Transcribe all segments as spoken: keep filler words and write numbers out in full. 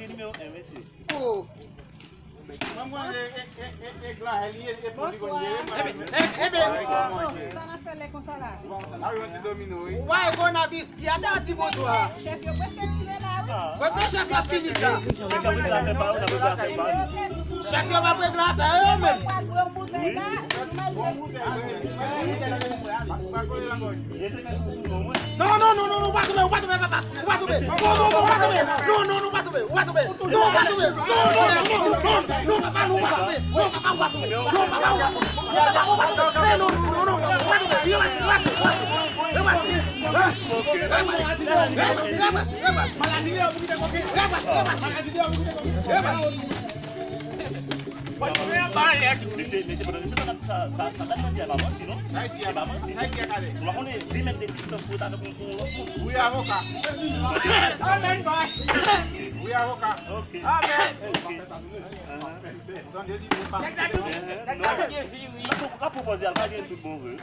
Nimewo en, mesye. Oh. Manman, e, e, e, e, e, Egla, e, li, e, e, pou li konn jere, manman. Ebe, ebe. Sa n ap fè lè konsa la? Ou pa e konn abis. Gade a di bonswa. Chèf yo prèske rive la, wi. Kote chèf yo ap fini sa? Chèf yo ap regle afè yo menm. Non, non, non, non, non, ou pa tonbe, ou pa tonbe, papa. Ou pa tonbe. Non, non, non, ou pa tonbe. Non, non, non, ou pa tonbe. Ou pa tonbe. Non, ou pa tonbe. Non, non, non, non, non, non, papa, non, ou pa tonbe. Non, papa, ou pa tonbe. Non, papa, ou pa tonbe. Non, papa, ou pa tonbe. Non, non, non, non, ou pa tonbe. Yo, pase, yo, pase, yo, pase. Yo, pase. Yo, pase. Yo, pase, yo, pase, yo, pase. Yo, pase, yo, pase. Yo, pase. Mesye, mesye, pandan ke se tan ap sa, sa, sa dat nan di a pa manti, non? Sa e di a pa manti. Sa e di a kale. Ou pa konnen de mèt de distans pou w ta nan pou yon lòt moun. Wi, avoka. Amen, boy. Wi, avoka. Ok. Amen. Ok. Tande li, ou pa. Nèg la di, nèg la di gen vi, wi. L ap pwopoze al pa gen tout bon vre.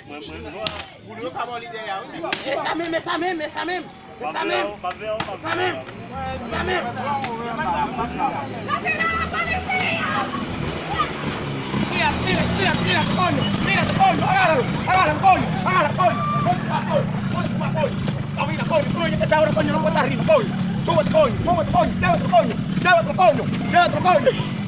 Mwen, mwen, mwen. Boulou yo ka ba w lide a, wi. E sa menm, e sa menm, e sa menm. E sa menm. E sa menm. E sa menm. Tira, tira, tira, tira, coño. Tira, coño. Agárralo, agárralo, coño. Agárralo, coño. Coño, coño, coño. Camina, coño, coño, que se ahora, coño, no puedo arriba, coño. Súbete, coño, súbete, coño. Llévatelo, coño. Llévatelo, coño. Llévatelo, coño.